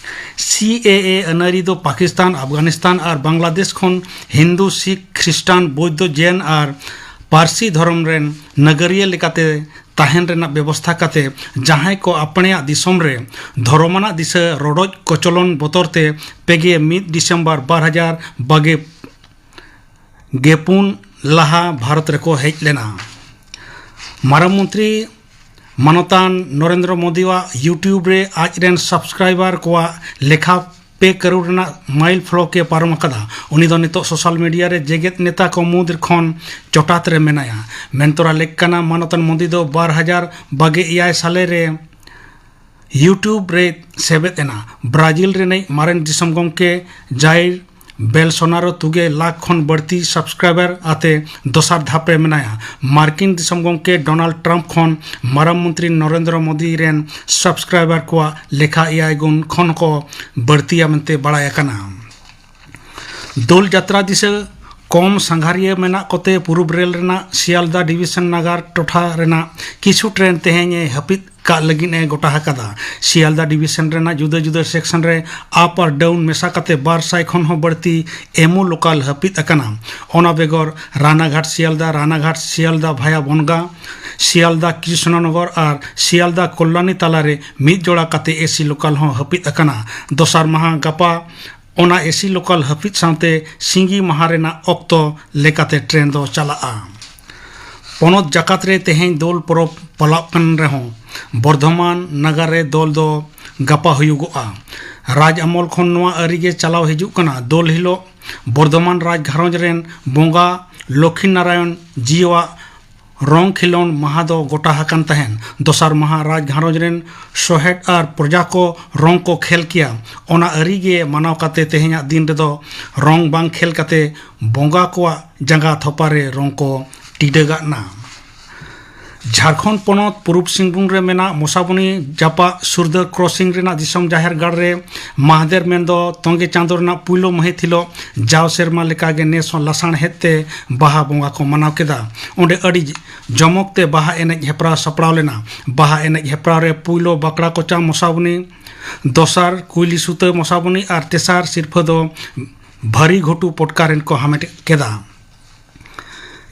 ᱥᱤ ᱮ ᱮ ᱟᱹᱱᱟᱹᱨᱤ ᱫᱚ ᱯᱟᱠᱤᱥᱛᱟᱱ, ᱟᱯᱷᱜᱟᱱᱤᱥᱛᱟᱱ ᱟᱨ ᱵᱟᱝᱞᱟᱫᱮᱥ ᱠᱷᱚᱱ ᱦᱤᱱᱫᱩ, ᱥᱤᱠᱷ, ᱠᱷᱨᱤᱥᱴᱟᱱ, ᱵᱳᱫᱽᱫᱷᱚ, ᱡᱮᱱ ᱟᱨ ᱯᱟᱹᱨᱥᱤ ᱫᱷᱚᱨᱚᱢ ᱨᱮᱱ ᱱᱟᱜᱟᱨᱤᱭᱟᱹ ᱞᱮᱠᱟᱛᱮ ᱛᱟᱦᱮᱱ ᱨᱮᱱᱟᱜ ᱵᱮᱵᱚᱥᱛᱷᱟ ᱠᱟᱛᱮ, ᱡᱟᱦᱟᱸᱭ ᱠᱚ ᱟᱯᱱᱮᱭᱟᱜ ᱫᱤᱥᱚᱢ ᱨᱮ ᱫᱷᱚᱨᱚᱢᱟᱱᱟᱜ ᱫᱤᱥᱟᱹ ᱨᱚᱰᱚᱡ ᱠᱚᱪᱚᱞᱚᱱ ᱵᱚᱛᱚᱨ ᱛᱮ ᱯᱮᱜᱮ ᱢᱤᱫ ᱰᱤᱥᱮᱢᱵᱚᱨ ᱵᱟᱨ ᱦᱟᱡᱟᱨ ᱵᱟᱜᱮ ᱜᱮᱯᱩᱱ ᱞᱟᱦᱟ ᱵᱷᱟᱨᱚᱛ ᱨᱮᱠᱚ ᱦᱮᱡ ᱞᱮᱱᱟ᱾ ᱢᱟᱨᱟᱝ ᱢᱚᱱᱛᱨᱤ ᱢᱟᱱᱚᱛᱟᱱ ᱱᱚᱨᱮᱱᱫᱨᱚ ᱢᱳᱫᱤᱣᱟᱜ YouTube ᱨᱮ ᱟᱡ ᱨᱮᱱ ᱥᱟᱵᱥᱠᱨᱟᱭᱵᱟᱨ ᱠᱚᱣᱟᱜ ᱞᱮᱠᱷᱟ ᱯᱮ ᱠᱟᱨᱳᱲ ᱨᱮᱱᱟᱜ ᱢᱟᱭᱤᱞ ᱯᱷᱞᱚᱠ ᱮ ᱯᱟᱨᱚᱢ ᱟᱠᱟᱫᱟ᱾ ᱩᱱᱤ ᱫᱚ ᱱᱤᱛᱚᱜ ᱥᱳᱥᱟᱞ ᱢᱤᱰᱤᱭᱟ ᱨᱮ ᱡᱮᱜᱮᱛ ᱱᱮᱛᱟ ᱠᱚ ᱢᱩᱫᱽ ᱠᱷᱚᱱ ᱪᱚᱴᱟᱛ ᱨᱮ ᱢᱮᱱᱟᱭᱟ᱾ ᱢᱮᱱ ᱛᱚᱨᱟ ᱞᱮᱠ ᱠᱟᱱᱟ, ᱢᱟᱱᱚᱛᱟᱱ ᱢᱳᱫᱤ ᱫᱚ ᱵᱟᱨ ᱦᱟᱡᱟᱨ ᱵᱟᱜᱮ ᱮᱭᱟᱭ ᱥᱟᱞᱮ ᱨᱮ YouTube ᱨᱮ ᱥᱮᱵᱮᱫ ᱮᱱᱟ᱾ ᱵᱨᱟᱡᱤᱞ ᱨᱤᱱᱤᱡ ᱢᱟᱨᱮᱱ ᱫᱤᱥᱚᱢ ᱜᱚᱢᱠᱮ ᱡᱟᱭᱤᱨ ᱵᱮᱞᱥᱚᱱᱟᱨᱳ ᱛᱩᱜᱮ ᱞᱟᱠᱷ ᱠᱷᱚᱱ ᱵᱟᱹᱲᱛᱤ ᱥᱟᱵᱥᱠᱨᱟᱭᱵᱟᱨ ᱟᱛᱮ ᱫᱚᱥᱟᱨ ᱫᱷᱟᱯ ᱨᱮ ᱢᱮᱱᱟᱭᱟ᱾ ᱢᱟᱨᱠᱤᱱ ᱫᱤᱥᱚᱢ ᱜᱚᱢᱠᱮ ᱰᱳᱱᱟᱞᱰ ᱴᱨᱟᱢᱯ ᱠᱷᱚᱱ ᱢᱟᱨᱟᱝ ᱢᱚᱱᱛᱨᱤ ᱱᱚᱨᱮᱱᱫᱨᱚ ᱢᱳᱫᱤ ᱨᱮᱱ ᱥᱟᱵᱥᱠᱨᱟᱭᱵᱟᱨ ᱠᱚᱣᱟᱜ ᱞᱮᱠᱷᱟ ᱮᱭᱟᱭ ᱜᱩᱱ ᱠᱷᱚᱱ ᱦᱚᱸᱠᱚ ᱵᱟᱹᱲᱛᱤᱭᱟ ᱢᱮᱱᱛᱮ ᱵᱟᱲᱟᱭ ᱟᱠᱟᱱᱟ᱾ ᱫᱳᱞ ᱡᱟᱛᱨᱟ ᱫᱤᱥᱟᱹ ᱠᱚᱢ ᱥᱟᱸᱜᱷᱟᱨᱤᱭᱟᱹ ᱢᱮᱱᱟᱜ ᱠᱚᱛᱮ ᱯᱩᱨᱩᱵᱽ ᱨᱮᱞ ᱨᱮᱱᱟᱜ ᱥᱤᱭᱟᱞᱫᱟ ᱰᱤᱵᱤᱥᱚᱱ ᱱᱟᱜᱟᱨ ᱴᱚᱴᱷᱟ ᱨᱮᱱᱟᱜ ᱠᱤᱪᱷᱩ ᱴᱨᱮᱱ ᱛᱮᱦᱮᱧ ᱮ ᱦᱟᱹᱯᱤᱫ ᱠᱟᱜ ᱞᱟᱹᱜᱤᱫ ᱮ ᱜᱚᱴᱟ ᱟᱠᱟᱫᱟ᱾ ᱥᱤᱭᱟᱞᱫᱟ ᱰᱤᱵᱤᱥᱚᱱ ᱨᱮᱱᱟᱜ ᱡᱩᱫᱟᱹ ᱡᱩᱫᱟᱹ ᱥᱮᱠᱥᱚᱱ ᱨᱮ ᱟᱯ ᱟᱨ ᱰᱟᱣᱩᱱ ᱢᱮᱥᱟ ᱠᱟᱛᱮ ᱵᱟᱨ ᱥᱟᱭ ᱠᱷᱚᱱ ᱦᱚᱸ ᱵᱟᱹᱲᱛᱤ ᱮᱢᱳ ᱞᱳᱠᱟᱞ ᱦᱟᱹᱯᱤᱫ ᱟᱠᱟᱱᱟ᱾ ᱚᱱᱟ ᱵᱮᱜᱚᱨ ᱨᱟᱱᱟᱜᱷᱟᱴ ᱥᱤᱭᱟᱞᱫᱟ, ᱨᱟᱱᱟᱜᱷᱟᱴ ᱥᱤᱭᱟᱞᱫᱟ ᱵᱷᱟᱭᱟ ᱵᱚᱱᱜᱟ, ᱥᱤᱭᱟᱞᱫᱟ ᱠᱨᱤᱥᱱᱚᱱᱚᱜᱚᱨ ᱟᱨ ᱥᱤᱭᱟᱞᱫᱟ ᱠᱚᱞᱞᱟᱱᱤ ᱛᱟᱞᱟᱨᱮ ᱢᱤᱫ ᱡᱚᱲᱟ ᱠᱟᱛᱮ ᱮᱥᱤ ᱞᱳᱠᱟᱞ ᱦᱚᱸ ᱦᱟᱹᱯᱤᱫ ᱟᱠᱟᱱᱟ᱾ ᱫᱚᱥᱟᱨ ᱢᱟᱦᱟ ᱜᱟᱯᱟ ᱚᱱᱟ ᱮᱥᱤ ᱞᱳᱠᱟᱞ ᱦᱟᱹᱯᱤᱫ ᱥᱟᱶᱛᱮ ᱥᱤᱸᱜᱤ ᱢᱟᱦᱟ ᱨᱮᱱᱟᱜ ᱚᱠᱛᱚ ᱞᱮᱠᱟᱛᱮ ᱴᱨᱮᱱ ᱫᱚ ᱪᱟᱞᱟᱜᱼᱟ᱾ ᱯᱚᱱᱚᱛ ᱡᱟᱠᱟᱛ ᱨᱮ ᱛᱮᱦᱮᱧ ᱫᱳᱞ ᱯᱚᱨᱚᱵᱽ ᱯᱟᱞᱟᱜ ᱠᱟᱱ ᱨᱮᱦᱚᱸ, ᱵᱚᱨᱫᱷᱚᱢᱟᱱ ᱱᱟᱜᱟᱨ ᱨᱮ ᱫᱳᱞ ᱫᱚ ᱜᱟᱯᱟ ᱦᱩᱭᱩᱜᱚᱜᱼᱟ᱾ ᱨᱟᱡᱽ ᱟᱢᱚᱞ ᱠᱷᱚᱱ ᱱᱚᱣᱟ ᱟᱹᱨᱤ ᱜᱮ ᱪᱟᱞᱟᱣ ᱦᱤᱡᱩᱜ ᱠᱟᱱᱟ᱾ ᱫᱳᱞ ᱦᱤᱞᱳᱜ ᱵᱚᱨᱫᱷᱚᱢᱟᱱ ᱨᱟᱡᱽ ᱜᱷᱟᱨᱚᱸᱡᱽ ᱨᱮᱱ ᱵᱚᱸᱜᱟ ᱞᱚᱠᱷᱤ ᱱᱟᱨᱟᱭᱚᱱ ᱡᱤᱭᱟᱹᱣᱟᱜ ᱨᱚᱝ ᱠᱷᱮᱞᱳᱸᱰ ᱢᱟᱦᱟ ᱫᱚ ᱜᱚᱴᱟ ᱟᱠᱟᱱ ᱛᱟᱦᱮᱸᱱ᱾ ᱫᱚᱥᱟᱨ ᱢᱟᱦᱟ ᱨᱟᱡᱽ ᱜᱷᱟᱨᱚᱸᱡᱽ ᱨᱮᱱ ᱥᱚᱦᱮᱫ ᱟᱨ ᱯᱨᱚᱡᱟ ᱠᱚ ᱨᱚᱝ ᱠᱚ ᱠᱷᱮᱞ ᱠᱮᱭᱟ᱾ ᱚᱱᱟ ᱟᱹᱨᱤ ᱜᱮ ᱢᱟᱱᱟᱣ ᱠᱟᱛᱮ ᱛᱮᱦᱮᱧᱟᱜ ᱫᱤᱱ ᱨᱮᱫᱚ ᱨᱚᱝ ᱵᱟᱝ ᱠᱷᱮᱞ ᱠᱟᱛᱮ ᱵᱚᱸᱜᱟ ᱠᱚᱣᱟᱜ ᱡᱟᱸᱜᱟ ᱛᱷᱚᱯᱟ ᱨᱮ ᱨᱚᱝ ᱠᱚ ᱴᱤᱰᱟᱹᱜᱟᱜ ᱱᱟ᱾ ᱡᱷᱟᱲᱠᱷᱚᱸᱰ ᱯᱚᱱᱚᱛ ᱯᱩᱨᱩᱵᱽ ᱥᱤᱝᱵᱷᱩᱢ ᱨᱮ ᱢᱮᱱᱟᱜ ᱢᱚᱥᱟᱵᱚᱱᱤ ᱡᱟᱯᱟᱜ ᱥᱩᱨᱫᱟᱹ ᱠᱨᱚᱥᱤᱝ ᱨᱮᱱᱟᱜ ᱫᱤᱥᱚᱢ ᱡᱟᱦᱮᱨ ᱜᱟᱲ ᱨᱮ ᱢᱟᱦᱫᱮᱨ ᱢᱮᱱᱫᱚ ᱛᱚᱸᱜᱮ ᱪᱟᱸᱫᱚ ᱨᱮᱱᱟᱜ ᱯᱩᱭᱞᱩ ᱢᱟᱹᱦᱤᱛ ᱦᱤᱞᱳᱜ ᱡᱟᱣ ᱥᱮᱨᱢᱟ ᱞᱮᱠᱟᱜᱮ ᱱᱮᱥ ᱦᱚᱸ ᱞᱟᱥᱟᱬᱦᱮᱫ ᱛᱮ ᱵᱟᱦᱟ ᱵᱚᱸᱜᱟ ᱠᱚ ᱢᱟᱱᱟᱣ ᱠᱮᱫᱟ᱾ ᱚᱸᱰᱮ ᱟᱹᱰᱤ ᱡᱚᱢᱚᱠ ᱛᱮ ᱵᱟᱦᱟ ᱮᱱᱮᱡ ᱦᱮᱯᱨᱟᱣ ᱥᱟᱯᱲᱟᱣ ᱞᱮᱱᱟ᱾ ᱵᱟᱦᱟ ᱮᱱᱮᱡ ᱦᱮᱯᱨᱟᱣ ᱨᱮ ᱯᱩᱭᱞᱩ ᱵᱟᱠᱲᱟ ᱠᱚᱪᱟ ᱢᱚᱥᱟᱵᱚᱱᱤ, ᱫᱚᱥᱟᱨ ᱠᱩᱭᱞᱤ ᱥᱩᱛᱟᱹ ᱢᱚᱥᱟᱵᱚᱱᱤ ᱟᱨ ᱛᱮᱥᱟᱨ ᱥᱤᱨᱯᱷᱟᱹ ᱫᱚ ᱵᱷᱟᱹᱨᱤ ᱜᱷᱩᱴᱩ ᱯᱚᱴᱠᱟ ᱨᱮᱱ ᱠᱚ ᱦᱟᱢᱮᱴ ᱠᱮᱫᱟ᱾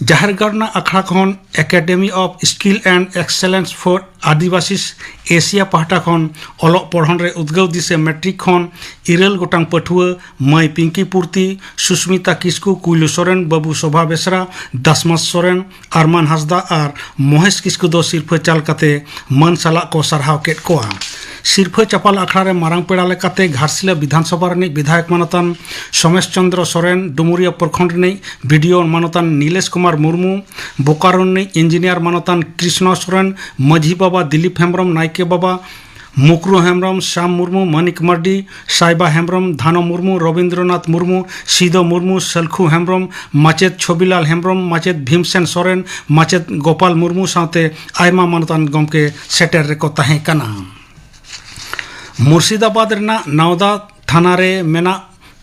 ᱡᱟᱦᱮᱨᱜᱟᱲ ᱨᱮᱱᱟᱜ ᱟᱠᱷᱲᱟ ᱠᱷᱚᱱ Academy of Skill and Excellence for Adivasi Asia ᱯᱟᱦᱴᱟ ᱠᱷᱚᱱ ᱚᱞᱚᱜ ᱯᱚᱲᱦᱚᱱ ᱨᱮ ᱩᱫᱽᱜᱟᱹᱣ ᱫᱤᱥᱟᱹ ᱢᱮᱴᱨᱤᱠ ᱠᱷᱚᱱ ᱤᱨᱟᱹᱞ ᱜᱚᱴᱟᱝ ᱯᱟᱹᱴᱷᱩᱣᱟᱹ ᱢᱟᱹᱭ ᱯᱤᱝᱠᱤ ᱯᱩᱨᱛᱤ, ᱥᱩᱥᱢᱤᱛᱟ ᱠᱤᱥᱠᱩ, ᱠᱩᱭᱞᱩ ᱥᱚᱨᱮᱱ, ᱵᱟᱹᱵᱩ ᱥᱳᱵᱷᱟ ᱵᱮᱥᱨᱟ, ᱫᱟᱥᱢᱟᱥ ᱥᱚᱨᱮᱱ, ᱟᱨᱢᱟᱱ ᱦᱟᱸᱥᱫᱟ ᱟᱨ ᱢᱚᱦᱮᱥ ᱠᱤᱥᱠᱩ ᱫᱚ ᱥᱤᱨᱯᱷᱟᱹ ᱪᱟᱞ ᱠᱟᱛᱮ ᱢᱟᱹᱱ ᱥᱟᱞᱟᱜ ᱠᱚ ᱥᱟᱨᱦᱟᱣ ᱠᱮᱫ ᱠᱚᱣᱟ᱾ ᱥᱤᱨᱯᱷᱟᱹ ᱪᱟᱯᱟᱞ ᱟᱠᱷᱲᱟ ᱨᱮ ᱢᱟᱨᱟᱝ ᱯᱮᱲᱟ ᱞᱮᱠᱟᱛᱮ ᱜᱷᱟᱴᱥᱤᱞᱟᱹ ᱵᱤᱫᱷᱟᱱ ᱥᱚᱵᱷᱟ ᱨᱤᱱᱤᱡ ᱵᱤᱫᱷᱟᱭᱚᱠ ᱢᱟᱱᱚᱛᱟᱱ ᱥᱳᱢᱮᱥ ᱪᱚᱸᱫᱽᱨᱚ ᱥᱚᱨᱮᱱ, ᱰᱩᱢᱩᱨᱤᱭᱟᱹ ᱯᱨᱚᱠᱷᱚᱸᱰ ᱨᱤᱱᱤᱡ ᱵᱤᱰᱤᱳ ᱢᱟᱱᱚᱛᱟᱱ ᱱᱤᱞᱮᱥ ᱠᱩᱢᱟᱨ ᱢᱩᱨᱢᱩ, ᱵᱳᱠᱟᱨᱳ ᱨᱤᱱᱤᱡ ᱤᱧᱡᱤᱱᱤᱭᱟᱨ ᱢᱟᱱᱚᱛᱟᱱ ᱠᱨᱤᱥᱱᱚ ᱥᱚᱨᱮᱱ, ᱢᱟᱹᱡᱷᱤ ᱵᱟᱵᱟ ᱫᱤᱞᱤᱯ ᱦᱮᱢᱵᱽᱨᱚᱢ, ᱱᱟᱭᱠᱮ ᱵᱟᱵᱟ ᱢᱩᱠᱨᱩ ᱦᱮᱢᱵᱽᱨᱚᱢ, ᱥᱟᱢ ᱢᱩᱨᱢᱩ, ᱢᱟᱱᱤᱠ ᱢᱟᱨᱰᱤ, ᱥᱟᱭᱵᱟ ᱦᱮᱢᱵᱽᱨᱚᱢ, ᱫᱷᱟᱱᱚ ᱢᱩᱨᱢᱩ, ᱨᱚᱵᱤᱱᱫᱨᱚᱱᱟᱛᱷ ᱢᱩᱨᱢᱩ, ᱥᱤᱫᱚ ᱢᱩᱨᱢᱩ, ᱥᱟᱹᱞᱠᱷᱩ ᱦᱮᱢᱵᱽᱨᱚᱢ, ᱢᱟᱪᱮᱛ ᱪᱷᱚᱵᱤᱞᱟᱞ ᱦᱮᱢᱵᱽᱨᱚᱢ, ᱢᱟᱪᱮᱛ ᱵᱷᱤᱢᱥᱮᱱ ᱥᱚᱨᱮᱱ, ᱢᱟᱪᱮᱛ ᱜᱳᱯᱟᱞ ᱢᱩᱨᱢᱩ ᱥᱟᱶᱛᱮ ᱟᱭᱢᱟ ᱢᱟᱱᱚᱛᱟᱱ ᱜᱚᱢᱠᱮ ᱥᱮᱴᱮᱨ ᱨᱮᱠᱚ ᱛᱟᱦᱮᱸ ᱠᱟᱱᱟ᱾ ᱢᱩᱨᱥᱤᱫᱟᱵᱟᱫᱽ ᱨᱮᱱᱟᱜ ᱱᱟᱣᱫᱟ ᱛᱷᱟᱱᱟ ᱨᱮ ᱢᱮᱱᱟᱜ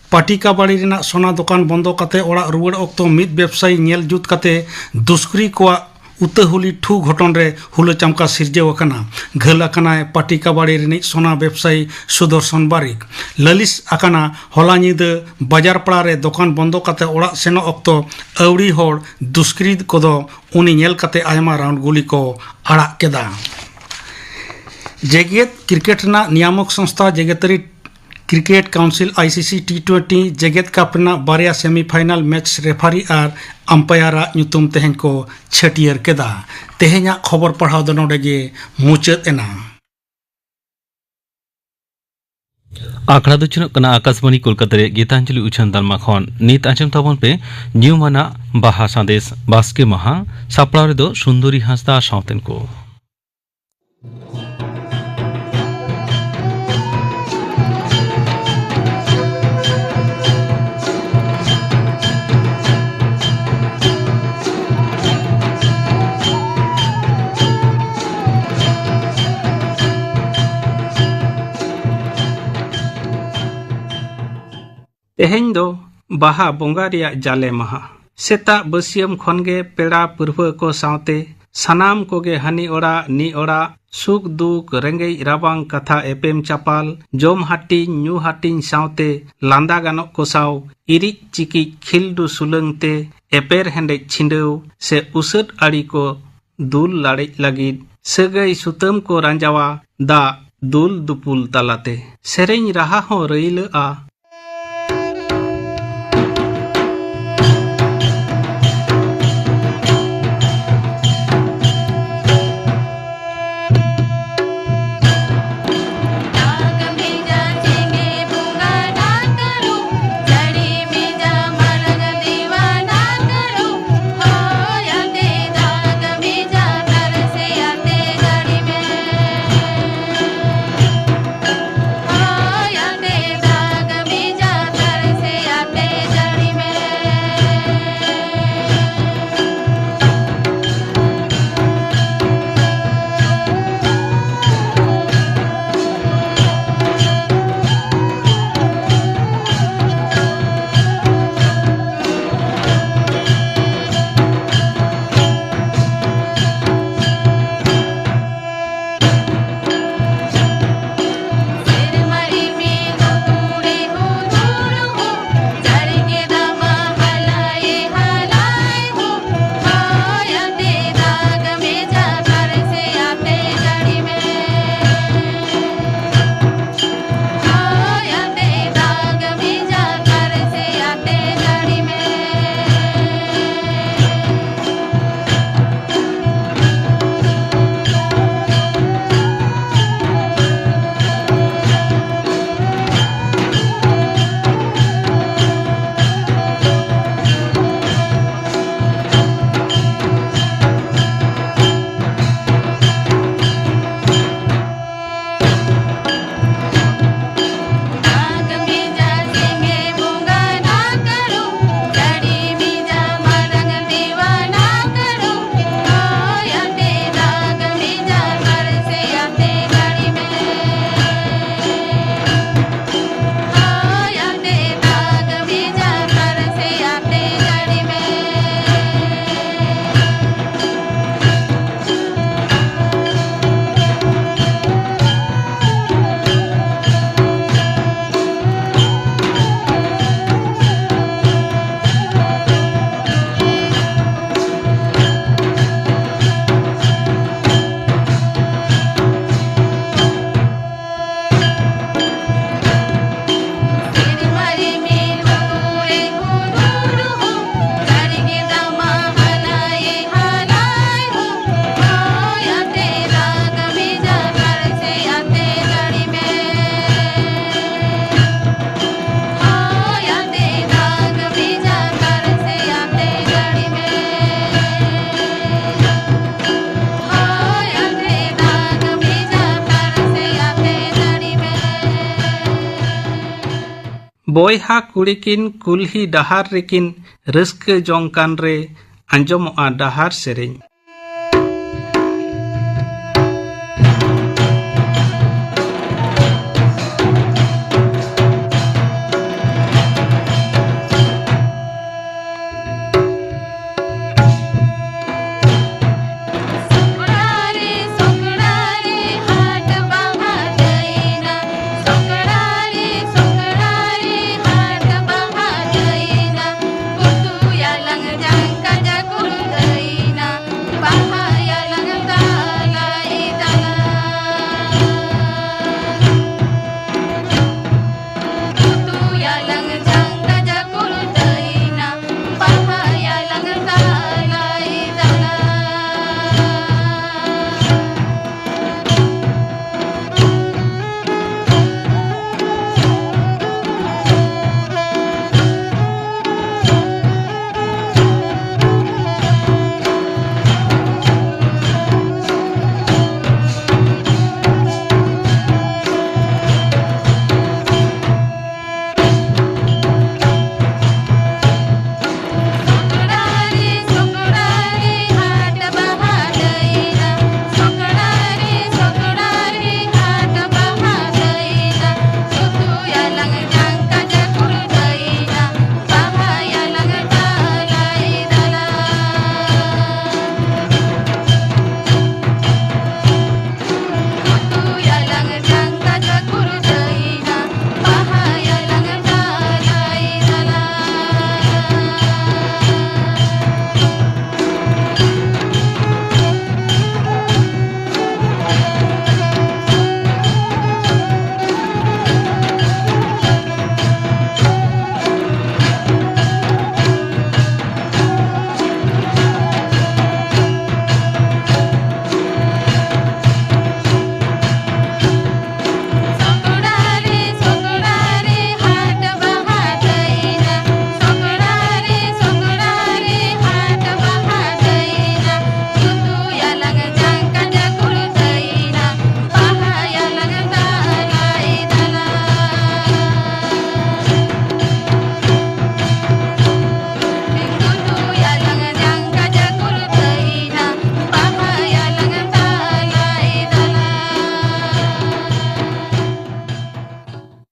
ᱯᱟᱴᱤᱠᱟᱵᱟᱲᱤ ᱨᱮᱱᱟᱜ ᱥᱚᱱᱟ ᱫᱚᱠᱟᱱ ᱵᱚᱱᱫᱚ ᱠᱟᱛᱮ ᱚᱲᱟᱜ ᱨᱩᱣᱟᱹᱲ ᱚᱠᱛᱚ ᱢᱤᱫ ᱵᱮᱵᱽᱥᱟᱭᱤ ᱧᱮᱞ ᱡᱩᱛ ᱠᱟᱛᱮ ᱫᱩᱥᱠᱨᱤ ᱠᱚᱣᱟᱜ ᱩᱛᱟᱹᱦᱩᱞᱤ ᱴᱷᱩ ᱜᱷᱚᱴᱚᱱ ᱨᱮ ᱦᱩᱞᱟᱹ ᱪᱟᱢᱠᱟ ᱥᱤᱨᱡᱟᱹᱣ ᱟᱠᱟᱱᱟ᱾ ᱜᱷᱟᱹᱞ ᱟᱠᱟᱱᱟᱭ ᱯᱟᱴᱤ ᱠᱟᱵᱟᱲᱤ ᱨᱤᱱᱤᱡ ᱥᱚᱱᱟ ᱵᱮᱵᱽᱥᱟᱭᱤ ᱥᱩᱫᱚᱨᱥᱚᱱ ᱵᱟᱨᱤᱠ᱾ ᱞᱟᱹᱞᱤᱥ ᱟᱠᱟᱱᱟ ᱦᱚᱞᱟ ᱧᱤᱫᱟᱹ ᱵᱟᱡᱟᱨ ᱯᱟᱲᱟ ᱨᱮ ᱫᱚᱠᱟᱱ ᱵᱚᱱᱫᱚ ᱠᱟᱛᱮ ᱚᱲᱟᱜ ᱥᱮᱱᱚᱜ ᱚᱠᱛᱚ ᱟᱹᱣᱲᱤ ᱦᱚᱲ ᱫᱩᱥᱠᱨᱤᱛ ᱠᱚᱫᱚ ᱩᱱᱤ ᱧᱮᱞ ᱠᱟᱛᱮ ᱟᱭᱢᱟ ᱨᱟᱣᱩᱱᱰ ᱜᱩᱞᱤ ᱠᱚ ᱟᱲᱟᱜ ᱠᱮᱫᱟ᱾ ᱡᱮᱜᱮᱛ ᱠᱨᱤᱠᱮᱴ ᱨᱮᱱᱟᱜ ᱱᱤᱭᱟᱢᱚᱠ ᱥᱚᱝᱥᱛᱷᱟ ᱡᱮᱜᱮᱛᱟᱹᱨᱤ ᱠᱨᱤᱠᱮᱴ ᱠᱟᱣᱩᱱᱥᱤᱞ, ᱟᱭ ᱥᱤ ᱥᱤ, ᱴᱤ ᱴᱩᱭᱮᱱᱴᱤ ᱡᱮᱜᱮᱛ ᱠᱟᱯ ᱨᱮᱱᱟᱜ ᱵᱟᱨᱭᱟ ᱥᱮᱢᱤᱯᱷᱟᱭᱱᱟᱞ ᱢᱮᱪ ᱨᱮᱯᱷᱟᱨᱤ ᱟᱨ ᱟᱢᱯᱟᱭᱟᱨᱟᱜ ᱧᱩᱛᱩᱢ ᱛᱮᱦᱮᱧ ᱠᱚ ᱪᱷᱟᱹᱴᱭᱟᱹᱨ ᱠᱮᱫᱟ᱾ ᱛᱮᱦᱮᱧᱟᱜ ᱠᱷᱚᱵᱚᱨ ᱯᱟᱲᱦᱟᱣ ᱫᱚ ᱱᱚᱰᱮ ᱜᱮ ᱢᱩᱪᱟᱹᱫ ᱮᱱᱟ᱾ ᱟᱠᱷᱲᱟ ᱫᱚ ᱪᱷᱩᱱᱟᱹᱜ ᱠᱟᱱᱟ ᱟᱠᱟᱥᱵᱟᱬᱤ ᱠᱳᱞᱠᱟᱛᱟ ᱨᱮᱭᱟᱜ ᱜᱤᱛᱟᱧᱡᱚᱞᱤ ᱩᱪᱷᱟᱹᱱ ᱛᱟᱞᱢᱟ ᱠᱷᱚᱱ᱾ ᱱᱤᱛ ᱟᱸᱡᱚᱢ ᱛᱟᱵᱚᱱ ᱯᱮ ᱧᱩᱢᱟᱱᱟᱜ ᱵᱟᱦᱟ ᱥᱟᱸᱫᱮᱥ ᱵᱟᱥᱠᱮ ᱢᱟᱦᱟ᱾ ᱥᱟᱯᱲᱟᱣ ᱨᱮᱫᱚ ᱥᱩᱱᱫᱚᱨᱤ ᱦᱟᱸᱥᱫᱟ ᱥᱟᱶᱛᱮᱱ ᱠᱚ᱾ ᱛᱮᱦᱮᱧ ᱫᱚ ᱵᱟᱦᱟ ᱵᱚᱸᱜᱟ ᱨᱮᱭᱟᱜ ᱡᱟᱞᱮ ᱢᱟᱦᱟ᱾ ᱥᱮᱛᱟᱜ ᱵᱟᱹᱥᱭᱟᱹᱢ ᱠᱷᱚᱱ ᱜᱮ ᱯᱮᱲᱟ ᱯᱟᱹᱨᱣᱟᱹ ᱠᱚ ᱥᱟᱶᱛᱮ ᱥᱟᱱᱟᱢ ᱠᱚᱜᱮ ᱦᱟᱹᱱᱤ ᱚᱲᱟᱜ ᱱᱤ ᱚᱲᱟᱜ ᱥᱩᱠ ᱫᱩᱠ ᱨᱮᱸᱜᱮᱡ ᱨᱟᱵᱟᱝ ᱠᱟᱛᱷᱟ ᱮᱯᱮᱢ ᱪᱟᱯᱟᱞ, ᱡᱚᱢ ᱦᱟᱹᱴᱤᱧ ᱧᱩ ᱦᱟᱹᱴᱤᱧ ᱥᱟᱶᱛᱮ ᱞᱟᱸᱫᱟ ᱜᱟᱱᱚᱜ ᱠᱚ ᱥᱟᱶ ᱤᱨᱤᱡ ᱪᱤᱠᱤᱡ ᱠᱷᱤᱞᱰᱩ ᱥᱩᱞᱟᱹᱝ ᱛᱮ ᱮᱯᱮᱨ ᱦᱮᱸᱰᱮᱡ ᱪᱷᱤᱸᱰᱟᱹᱣ ᱥᱮ ᱩᱥᱟᱹᱫ ᱟᱹᱲᱤ ᱠᱚ ᱫᱩᱞ ᱞᱟᱲᱮᱡ ᱞᱟᱹᱜᱤᱫ ᱥᱟᱹᱜᱟᱹᱭ ᱥᱩᱛᱟᱹᱢ ᱠᱚ ᱨᱟᱸᱡᱟᱣᱟ ᱫᱟᱜ ᱫᱩᱞ ᱫᱩᱯᱩᱞ ᱛᱟᱞᱟᱛᱮ᱾ ᱥᱮᱨᱮᱧ ᱨᱟᱦᱟ ᱦᱚᱸ ᱨᱟᱹᱭᱞᱟᱹᱜᱼᱟ᱾ ᱵᱚᱭᱦᱟ ᱠᱩᱲᱤ ᱠᱤᱱ ᱠᱩᱞᱦᱤ ᱰᱟᱦᱟᱨ ᱨᱮᱠᱤᱱ ᱨᱟᱹᱥᱠᱟᱹ ᱡᱚᱝ ᱠᱟᱱ ᱨᱮ ᱟᱸᱡᱚᱢᱚᱜᱼᱟ ᱰᱟᱦᱟᱨ ᱥᱮᱨᱮᱧ᱾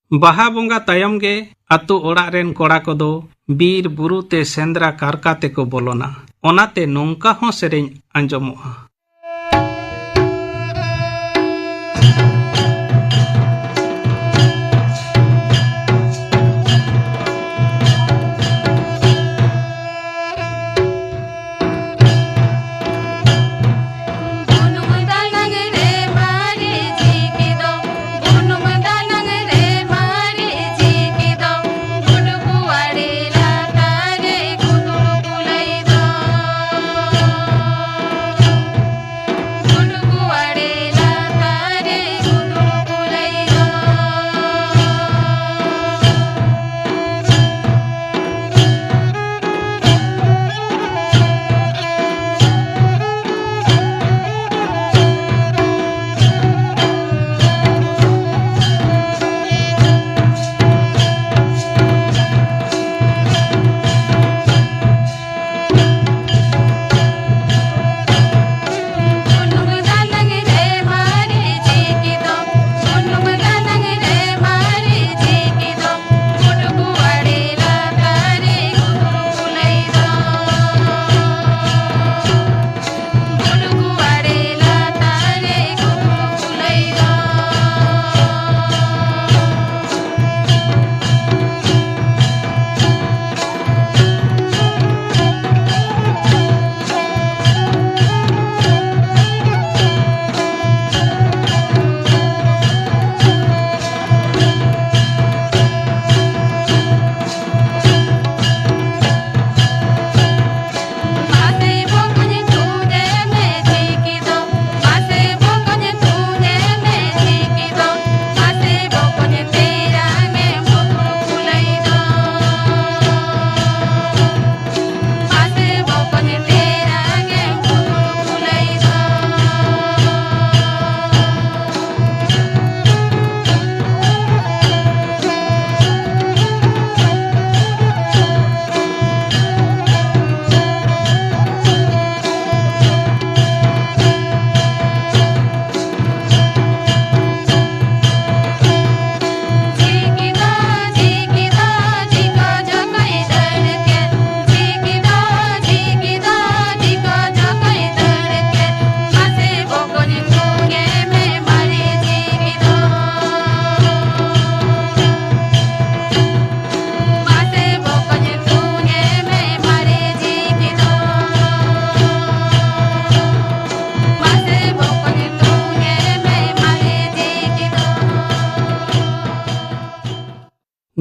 ᱵᱟᱦᱟ ᱵᱚᱸᱜᱟ ᱛᱟᱭᱚᱢ ᱜᱮ ᱟᱛᱳ ᱚᱲᱟᱜ ᱨᱮᱱ ᱠᱚᱲᱟ ᱠᱚᱫᱚ ᱵᱤᱨ ᱵᱩᱨᱩ ᱛᱮ ᱥᱮᱸᱫᱽᱨᱟ ᱠᱟᱨᱠᱟ ᱛᱮᱠᱚ ᱵᱚᱞᱚᱱᱟ᱾ ᱚᱱᱟᱛᱮ ᱱᱚᱝᱠᱟ ᱦᱚᱸ ᱥᱮᱨᱮᱧ ᱟᱸᱡᱚᱢᱚᱜᱼᱟ᱾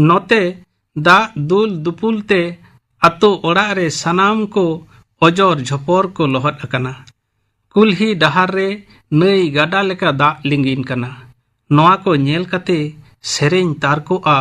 ᱱᱚᱛᱮ ᱫᱟᱜ ᱫᱩᱞ ᱫᱩᱯᱩᱞ ᱛᱮ ᱟᱛᱳ ᱚᱲᱟᱜ ᱨᱮ ᱥᱟᱱᱟᱢ ᱠᱚ ᱚᱡᱚᱨ ᱡᱷᱚᱯᱚᱨ ᱠᱚ ᱞᱚᱦᱚᱫ ᱟᱠᱟᱱᱟ᱾ ᱠᱩᱞᱦᱤ ᱰᱟᱦᱟᱨ ᱨᱮ ᱱᱟᱹᱭ ᱜᱟᱰᱟ ᱞᱮᱠᱟ ᱫᱟᱜ ᱞᱤᱸᱜᱤᱱ ᱠᱟᱱᱟ᱾ ᱱᱚᱣᱟ ᱠᱚ ᱧᱮᱞ ᱠᱟᱛᱮ ᱥᱮᱨᱮᱧ ᱛᱟᱨᱠᱚᱜᱼᱟ᱾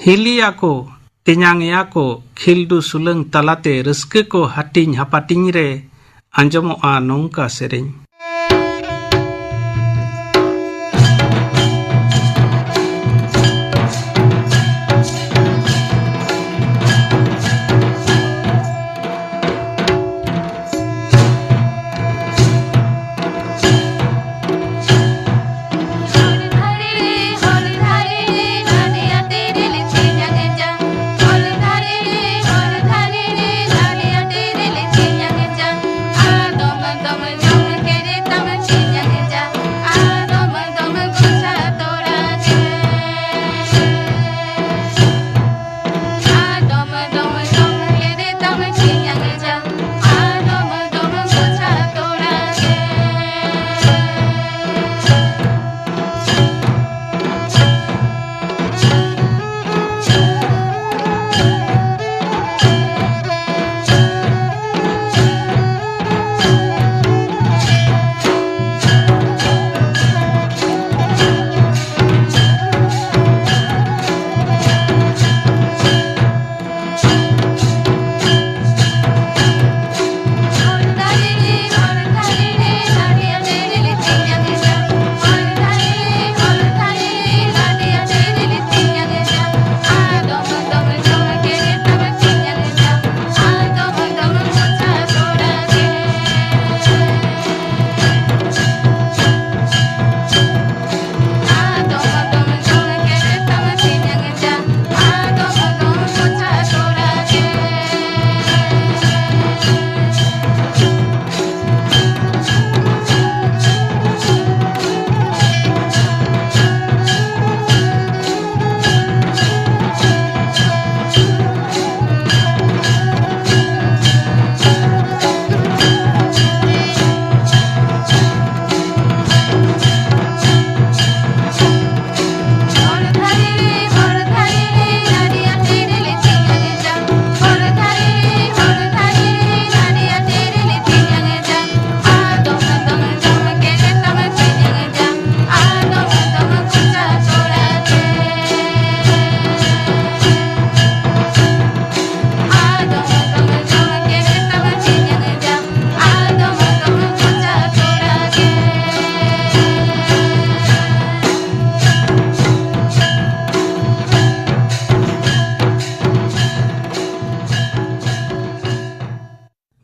ᱦᱤᱞᱤᱭᱟ ᱠᱚ, ᱛᱮᱧᱟᱝ ᱮᱭᱟ ᱠᱚ, ᱠᱷᱤᱞᱰᱩ ᱥᱩᱞᱟᱹᱝ ᱛᱟᱞᱟᱛᱮ ᱨᱟᱹᱥᱠᱟᱹ ᱠᱚ ᱦᱟᱹᱴᱤᱧ ᱦᱟᱯᱟᱴᱤᱧ ᱨᱮ ᱟᱸᱡᱚᱢᱚᱜᱼᱟ ᱱᱚᱝᱠᱟ ᱥᱮᱨᱮᱧ᱾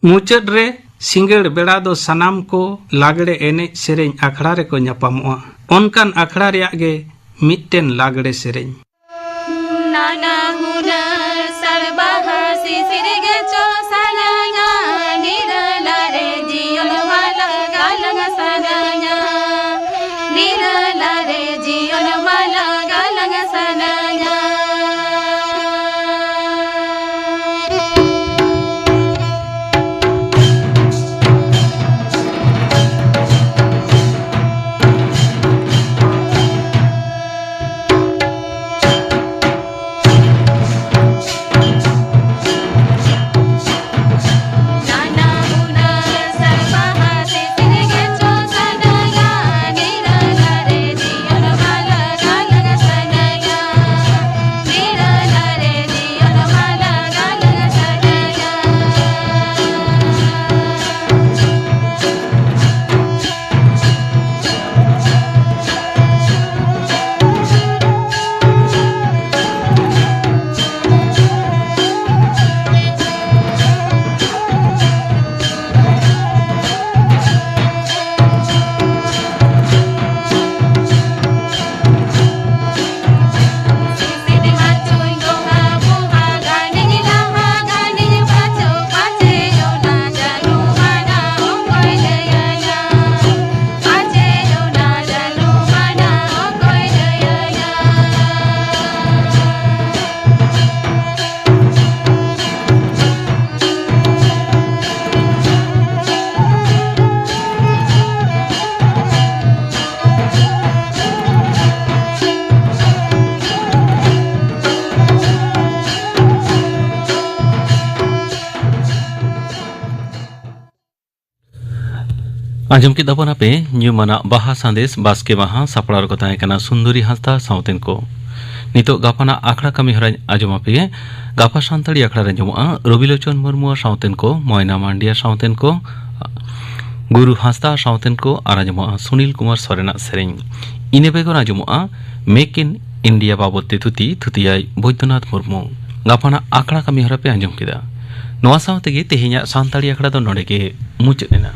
ᱢᱩᱪᱟᱹᱫ ᱨᱮ ᱥᱤᱸᱜᱟᱹᱲ ᱵᱮᱲᱟ ᱫᱚ ᱥᱟᱱᱟᱢ ᱠᱚ ᱞᱟᱜᱽᱲᱮ ᱮᱱᱮᱡ ᱥᱮᱨᱮᱧ ᱟᱠᱷᱲᱟ ᱨᱮᱠᱚ ᱧᱟᱯᱟᱢᱚᱜᱼᱟ᱾ ᱚᱱᱠᱟᱱ ᱟᱠᱷᱲᱟ ᱨᱮᱭᱟᱜ ᱜᱮ ᱢᱤᱫᱴᱮᱱ ᱞᱟᱜᱽᱲᱮ ᱥᱮᱨᱮᱧ᱾ ᱱᱟᱱᱟ ᱦᱩᱱᱟᱹᱨ ᱥᱟᱲᱵᱟᱦᱟ ᱥᱤᱥᱤᱨ ᱜᱮᱪᱚ ᱥᱟᱱᱟᱧᱟ, ᱱᱤᱨᱟᱹᱞᱟ ᱨᱮ ᱡᱤᱭᱚᱱ ᱢᱟᱞᱟ ᱜᱟᱞᱟᱝ ᱥᱟᱱᱟᱧᱟ, ᱱᱤᱨᱟᱹᱞᱟ ᱨᱮ ᱡᱤᱭᱚᱱ ᱢᱟᱞᱟ ᱜᱟᱞᱟᱝ ᱥᱟᱱᱟᱧᱟ᱾ ᱟᱸᱡᱚᱢ ᱠᱮᱫᱟ ᱵᱚᱱ ᱟᱯᱮ ᱧᱩᱢᱟᱱᱟᱜ ᱵᱟᱦᱟ ᱥᱟᱸᱫᱮᱥ ᱵᱟᱥᱠᱮ ᱢᱟᱦᱟ, ᱥᱟᱯᱲᱟᱣ ᱨᱮᱠᱚ ᱛᱟᱦᱮᱸ ᱠᱟᱱᱟ ᱥᱩᱱᱫᱚᱨᱤ ᱦᱟᱸᱥᱫᱟ ᱥᱟᱶᱛᱮᱱ ᱠᱚ᱾ ᱱᱤᱛᱚᱜ ᱜᱟᱯᱟᱱᱟᱜ ᱟᱠᱷᱲᱟ ᱠᱟᱹᱢᱤ ᱦᱚᱨᱟᱧ ᱟᱸᱡᱚᱢ ᱟᱯᱮᱭᱟ᱾ ᱜᱟᱯᱟ ᱥᱟᱱᱛᱟᱲᱤ ᱟᱠᱷᱲᱟ ᱨᱮ ᱟᱸᱡᱚᱢᱚᱜᱼᱟ ᱨᱚᱵᱤᱞᱳᱪᱚᱱ ᱢᱩᱨᱢᱩ ᱥᱟᱶᱛᱮᱱ ᱠᱚ, ᱢᱚᱭᱱᱟ ᱢᱟᱱᱰᱤᱭᱟ ᱥᱟᱶᱛᱮᱱ ᱠᱚ, ᱜᱩᱨᱩ ᱦᱟᱸᱥᱫᱟ ᱥᱟᱶᱛᱮᱱ ᱠᱚ ᱟᱨ ᱟᱸᱡᱚᱢᱚᱜᱼᱟ ᱥᱩᱱᱤᱞ ᱠᱩᱢᱟᱨ ᱥᱚᱨᱮᱱᱟᱜ ᱥᱮᱨᱮᱧ᱾ ᱤᱱᱟᱹ ᱵᱮᱜᱚᱨ ᱟᱸᱡᱚᱢᱚᱜᱼᱟ ᱢᱮᱠ ᱤᱱ ᱤᱱᱰᱤᱭᱟ ᱵᱟᱵᱚᱫ ᱛᱮ ᱛᱷᱩᱛᱤ, ᱛᱷᱩᱛᱤᱭᱟᱭ ᱵᱳᱭᱫᱚᱱᱟᱛᱷ ᱢᱩᱨᱢᱩ᱾ ᱜᱟᱯᱟᱱᱟᱜ ᱟᱠᱷᱲᱟ ᱠᱟᱹᱢᱤ ᱦᱚᱨᱟ ᱯᱮ ᱟᱸᱡᱚᱢ ᱠᱮᱫᱟ᱾ ᱱᱚᱣᱟ ᱥᱟᱶ ᱛᱮᱜᱮ ᱛᱮᱦᱮᱧᱟᱜ ᱥᱟᱱᱛᱟᱲᱤ ᱟᱠᱷᱲᱟ ᱫᱚ ᱱᱚᱰᱮ ᱜᱮ ᱢᱩᱪᱟᱹᱫ ᱮᱱᱟ᱾